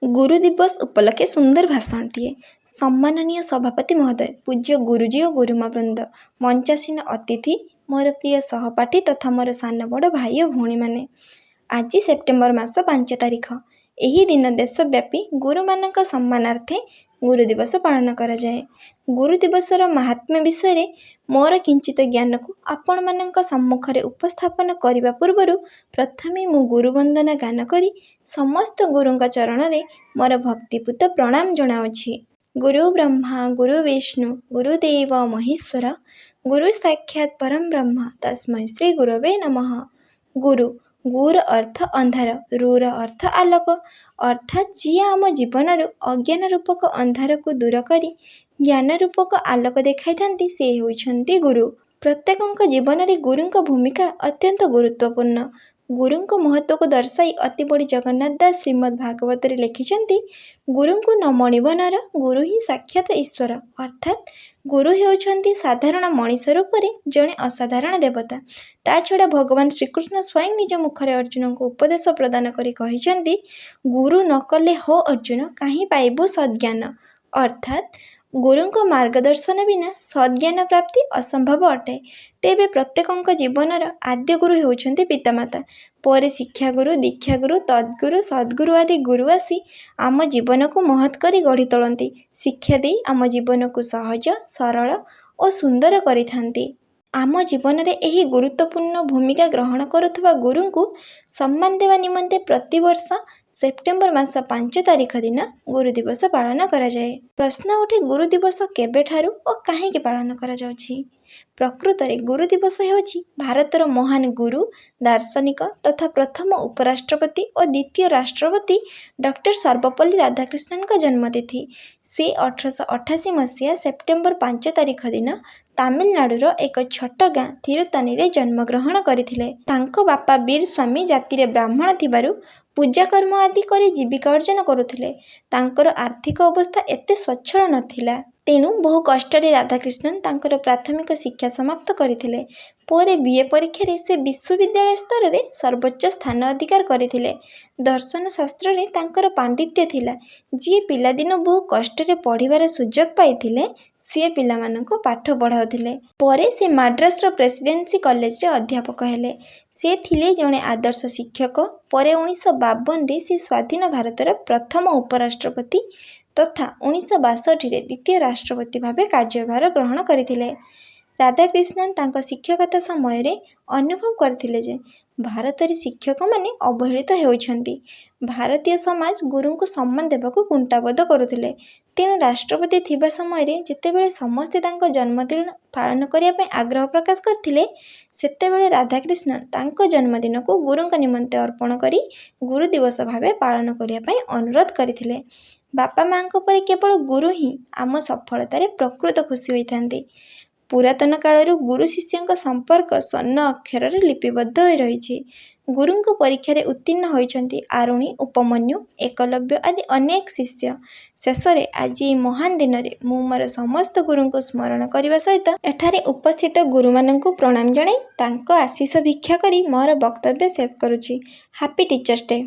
ଗୁରୁ ଦିବସ ଉପଲକ୍ଷେ ସୁନ୍ଦର ଭାଷଣଟିଏ। ସମ୍ମାନନୀୟ ସଭାପତି ମହୋଦୟ, ପୂଜ୍ୟ ଗୁରୁଜୀ ଓ ଗୁରୁମା ବୃନ୍ଦ, ମଞ୍ଚାସୀନ ଅତିଥି, ମୋର ପ୍ରିୟ ସହପାଠୀ ତଥା ମୋର ସାନ ବଡ଼ ଭାଇ ଓ ଭଉଣୀମାନେ, ଆଜି ସେପ୍ଟେମ୍ବର ମାସ 5 ତାରିଖ। ଏହି ଦିନ ଦେଶବ୍ୟାପୀ ଗୁରୁମାନଙ୍କ ସମ୍ମାନାର୍ଥେ ଗୁରୁ ଦିବସ ପାଳନ କରାଯାଏ। ଗୁରୁ ଦିବସର ମାହାତ୍ମ୍ୟ ବିଷୟରେ ମୋର କିଞ୍ଚିତ ଜ୍ଞାନକୁ ଆପଣମାନଙ୍କ ସମ୍ମୁଖରେ ଉପସ୍ଥାପନ କରିବା ପୂର୍ବରୁ ପ୍ରଥମେ ମୁଁ ଗୁରୁବନ୍ଦନା ଗାନ କରି ସମସ୍ତ ଗୁରୁଙ୍କ ଚରଣରେ ମୋର ଭକ୍ତିପୂତ ପ୍ରଣାମ ଜଣାଉଛି। ଗୁରୁ ବ୍ରହ୍ମା, ଗୁରୁ ବିଷ୍ଣୁ, ଗୁରୁଦେବ ମହେଶ୍ୱର, ଗୁରୁ ସାକ୍ଷାତ ପରମ ବ୍ରହ୍ମ, ତସ୍ମୈ ଶ୍ରୀ ଗୁରବେ ନମଃ। ଗୁରୁ, ଗୁର ଅର୍ଥ ଅନ୍ଧାର, ରୁର ଅର୍ଥ ଆଲୋକ, ଅର୍ଥାତ୍ ଯିଏ ଆମ ଜୀବନରୁ ଅଜ୍ଞାନ ରୂପକ ଅନ୍ଧାରକୁ ଦୂର କରି ଜ୍ଞାନ ରୂପକ ଆଲୋକ ଦେଖାଇଥାନ୍ତି, ସେ ହେଉଛନ୍ତି ଗୁରୁ। ପ୍ରତ୍ୟେକଙ୍କ ଜୀବନରେ ଗୁରୁଙ୍କ ଭୂମିକା ଅତ୍ୟନ୍ତ ଗୁରୁତ୍ୱପୂର୍ଣ୍ଣ। ଗୁରୁଙ୍କ ମହତ୍ତ୍ୱକୁ ଦର୍ଶାଇ ଅତିବଡ଼ି ଜଗନ୍ନାଥ ଦାସ ଶ୍ରୀମଦ୍ ଭାଗବତରେ ଲେଖିଛନ୍ତି, ଗୁରୁଙ୍କୁ ନ ମଣିବ ନର, ଗୁରୁ ହିଁ ସାକ୍ଷାତ ଈଶ୍ୱର। ଅର୍ଥାତ୍ ଗୁରୁ ହେଉଛନ୍ତି ସାଧାରଣ ମଣିଷ ରୂପରେ ଜଣେ ଅସାଧାରଣ ଦେବତା। ତା ଛଡ଼ା ଭଗବାନ ଶ୍ରୀକୃଷ୍ଣ ସ୍ୱୟଂ ନିଜ ମୁଖରେ ଅର୍ଜୁନଙ୍କୁ ଉପଦେଶ ପ୍ରଦାନ କରି କହିଛନ୍ତି, ଗୁରୁ ନ କଲେ ହୋ ଅର୍ଜୁନ, କାହିଁ ପାଇବୁ ସଦ୍ଜ୍ଞାନ। ଅର୍ଥାତ୍ ଗୁରୁଙ୍କ ମାର୍ଗଦର୍ଶନ ବିନା ସଦ୍ଜ୍ଞାନ ପ୍ରାପ୍ତି ଅସମ୍ଭବ ଅଟେ। ତେବେ ପ୍ରତ୍ୟେକଙ୍କ ଜୀବନର ଆଦ୍ୟ ଗୁରୁ ହେଉଛନ୍ତି ପିତାମାତା। ପରେ ଶିକ୍ଷାଗୁରୁ, ଦୀକ୍ଷାଗୁରୁ, ତଦ୍ଗୁରୁ, ସଦ୍ଗୁରୁ ଆଦି ଗୁରୁ ଆସି ଆମ ଜୀବନକୁ ମହତ୍ କରି ଗଢ଼ି ତୋଳନ୍ତି। ଶିକ୍ଷା ଦେଇ ଆମ ଜୀବନକୁ ସହଜ, ସରଳ ଓ ସୁନ୍ଦର କରିଥାନ୍ତି। ଆମ ଜୀବନରେ ଏହି ଗୁରୁତ୍ୱପୂର୍ଣ୍ଣ ଭୂମିକା ଗ୍ରହଣ କରୁଥିବା ଗୁରୁଙ୍କୁ ସମ୍ମାନ ଦେବା ନିମନ୍ତେ ପ୍ରତିବର୍ଷ ସେପ୍ଟେମ୍ବର ମାସ 5 ତାରିଖ ଦିନ ଗୁରୁ ଦିବସ ପାଳନ କରାଯାଏ। ପ୍ରଶ୍ନ ଉଠେ, ଗୁରୁ ଦିବସ କେବେଠାରୁ ଓ କାହିଁକି ପାଳନ କରାଯାଉଛି? ପ୍ରକୃତରେ ଗୁରୁ ଦିବସ ହେଉଛି ଭାରତର ମହାନ ଗୁରୁ, ଦାର୍ଶନିକ ତଥା ପ୍ରଥମ ଉପରାଷ୍ଟ୍ରପତି ଓ ଦ୍ୱିତୀୟ ରାଷ୍ଟ୍ରପତି ଡକ୍ଟର ସର୍ବପଲ୍ଲୀ ରାଧାକ୍ରିଷ୍ଣନଙ୍କ ଜନ୍ମତିଥି। ସେ 1888 ମସିହା ସେପ୍ଟେମ୍ବର 5 ତାରିଖ ଦିନ ତାମିଲନାଡ଼ୁର ଏକ ଛୋଟ ଗାଁ ଥିରୁତାନିରେ ଜନ୍ମଗ୍ରହଣ କରିଥିଲେ। ତାଙ୍କ ବାପା ବୀରସ୍ୱାମୀ ଜାତିରେ ବ୍ରାହ୍ମଣ ଥିବାରୁ ପୂଜାକର୍ମ ଆଦି କରି ଜୀବିକା ଅର୍ଜନ କରୁଥିଲେ। ତାଙ୍କର ଆର୍ଥିକ ଅବସ୍ଥା ଏତେ ସ୍ୱଚ୍ଛଳ ନଥିଲା। ତେଣୁ ବହୁ କଷ୍ଟରେ ରାଧାକ୍ରିଷ୍ଣନ ତାଙ୍କର ପ୍ରାଥମିକ ଶିକ୍ଷା ସମାପ୍ତ କରିଥିଲେ। ପରେ ବି. ଏ. ପରୀକ୍ଷାରେ ସେ ବିଶ୍ୱବିଦ୍ୟାଳୟ ସ୍ତରରେ ସର୍ବୋଚ୍ଚ ସ୍ଥାନ ଅଧିକାର କରିଥିଲେ। ଦର୍ଶନ ଶାସ୍ତ୍ରରେ ତାଙ୍କର ପାଣ୍ଡିତ୍ୟ ଥିଲା। ଯିଏ ପିଲାଦିନୁ ବହୁ କଷ୍ଟରେ ପଢ଼ିବାର ସୁଯୋଗ ପାଇଥିଲେ, ସିଏ ପିଲାମାନଙ୍କୁ ପାଠ ପଢ଼ାଉଥିଲେ। ପରେ ସେ ମାଡ୍ରାସର ପ୍ରେସିଡେନ୍ସି କଲେଜରେ ଅଧ୍ୟାପକ ହେଲେ। ସେ ଥିଲେ ଜଣେ ଆଦର୍ଶ ଶିକ୍ଷକ। ପରେ 1952ରେ ସେ ସ୍ୱାଧୀନ ଭାରତର ପ୍ରଥମ ଉପରାଷ୍ଟ୍ରପତି ତଥା 1962ରେ ଦ୍ୱିତୀୟ ରାଷ୍ଟ୍ରପତି ଭାବେ କାର୍ଯ୍ୟଭାର ଗ୍ରହଣ କରିଥିଲେ। ରାଧାକ୍ରିଷ୍ଣନ ତାଙ୍କ ଶିକ୍ଷକତା ସମୟରେ ଅନୁଭବ କରିଥିଲେ ଯେ, ଭାରତରେ ଶିକ୍ଷକମାନେ ଅବହେଳିତ ହେଉଛନ୍ତି। ଭାରତୀୟ ସମାଜ ଗୁରୁଙ୍କୁ ସମ୍ମାନ ଦେବାକୁ କୁଣ୍ଠାବୋଧ କରୁଥିଲେ। ତେଣୁ ରାଷ୍ଟ୍ରପତି ଥିବା ସମୟରେ ଯେତେବେଳେ ସମସ୍ତେ ତାଙ୍କ ଜନ୍ମଦିନ ପାଳନ କରିବା ପାଇଁ ଆଗ୍ରହ ପ୍ରକାଶ କରିଥିଲେ, ସେତେବେଳେ ରାଧାକ୍ରିଷ୍ଣନ ତାଙ୍କ ଜନ୍ମଦିନକୁ ଗୁରୁଙ୍କ ନିମନ୍ତେ ଅର୍ପଣ କରି ଗୁରୁ ଦିବସ ଭାବେ ପାଳନ କରିବା ପାଇଁ ଅନୁରୋଧ କରିଥିଲେ। ବାପା ମାଆଙ୍କ ପରେ କେବଳ ଗୁରୁ ହିଁ ଆମ ସଫଳତାରେ ପ୍ରକୃତ ଖୁସି ହୋଇଥାନ୍ତି। ପୁରାତନ କାଳରୁ ଗୁରୁ ଶିଷ୍ୟଙ୍କ ସମ୍ପର୍କ ସ୍ୱର୍ଣ୍ଣ ଅକ୍ଷରରେ ଲିପିବଦ୍ଧ ହୋଇ ରହିଛି। ଗୁରୁଙ୍କ ପରୀକ୍ଷାରେ ଉତ୍ତୀର୍ଣ୍ଣ ହୋଇଛନ୍ତି ଆରୁଣି, ଉପମନ୍ୟୁ, ଏକଲବ୍ୟ ଆଦି ଅନେକ ଶିଷ୍ୟ। ଶେଷରେ ଆଜି ଏହି ମହାନ ଦିନରେ ମୁଁ ମୋର ସମସ୍ତ ଗୁରୁଙ୍କୁ ସ୍ମରଣ କରିବା ସହିତ ଏଠାରେ ଉପସ୍ଥିତ ଗୁରୁମାନଙ୍କୁ ପ୍ରଣାମ ଜଣାଇ ତାଙ୍କ ଆଶିଷ ଭିକ୍ଷା କରି ମୋର ବକ୍ତବ୍ୟ ଶେଷ କରୁଛି। Happy teachers day.